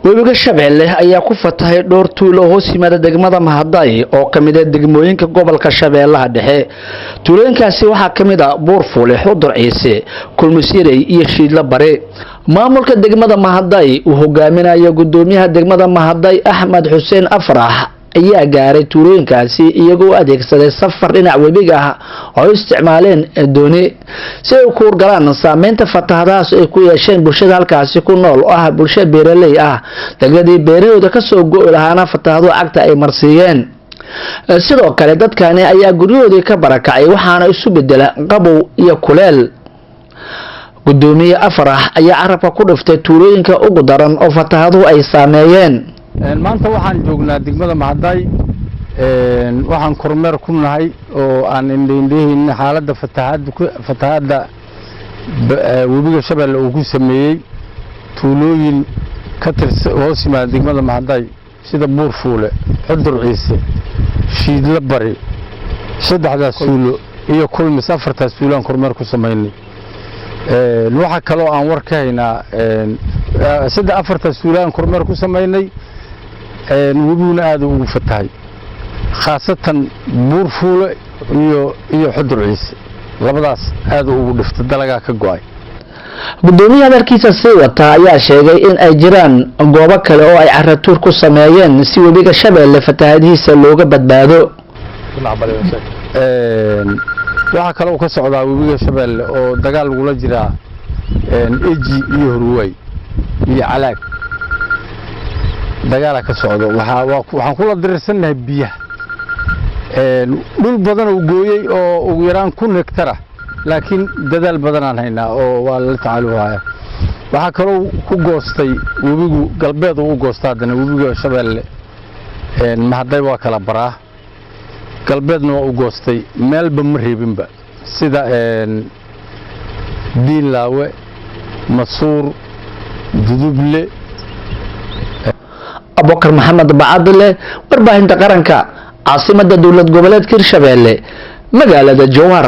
Webiga Shabeelle ayaa ku fatahay dhowr tuulo oo hoos yimaada degmada Mahaday oo ka mid ah degmooyinka gobolka Shabeellaha Dhexe. Tuulooyinkaasi waxaa ka mid ah Buurfuule, Xudur Ciise, Kulmisirey iyo Shiidla Bare. Maamulka degmada Mahaday uu hogaaminayo gudoomiyaha degmada Mahaday, Axmed Xuseen Afrax, ayaa gaaray tuulooyinkaasi iyagoo adeegsaday safar dhinac webiga ah oo ay isticmaaleen dooni si ay u kuurgalaan saameynta fatahadahaas ay ku yeesheen bulshada halkaasi ku nool oo ah bulsho beeraley ah, degmadii beerahooda kasoo go'i lahaana fatahaduhu cagta ay marsiiyeen. Sidoo kale dadkani ayaa guryahoodii ka barakacay, waxaana isu bedela qabow iyo kuleel. Gudoomiye Afrax ayaa carabka ku dhiftay tuulooyinka ugu daran oo fatahaduhu ay saameeyeen. Maanta waxaan joognaa degmada Mahaday. Waxaan kormeer ku nahay oo aan indheindhehayna xaaladda fatahaadda webiga Shabeelle uu ku sameeyey tuulooyin ka tirsa hoos yimaada degmada Mahaday, sida Buurfuule, Xudur Ciise, Shiidla Bari, saddexdaas tuulo iyo Kulmis. Afartaas tuulaan kormeer ku samaynay. Waxaa kaloo aan war ka haynaa saddex afartaas tuulaan kormeer ku samaynay. Webiguna aad ugu fatahay, khaasatan Buurfuule iyo Xudur Ciise, labadaas aad ugu dhifta, dalagaa ka go'ay. Gudoomiye hadalkiisa sii wata ayaa sheegay in ay jiraan goobo kale oo ay caratuur ku sameeyeen si webiga Shabeelle fatahadihiisa looga badbaado. Waxaa kaloo ka socdaa webiga Shabeelle oo dagaal lagula jiraa Eji iyo Horwaay iyo Calaag dagaala ka socdo. Waxaan kula dirirsannahay biyaha. Dhul badan uu gooyey oo ugu yaraan 1000 hektara, laakiin dadaal badanaan haynaa oo waa lala tacaaluhaya. Waxaa kaloo ku goostay webigu galbeed uu u goosta haddana webiga Shabeelle. Mahaday waa kala baraa, galbeedna waa u goostay, meelba ma reebinba, sida Diinlaawe, Masuur, Duduble. Abubakar Maxamed Bacadle, Warbaahinta Qaranka, caasimada dowlad goboleedka Hirshabeelle, magaalada Jowhar.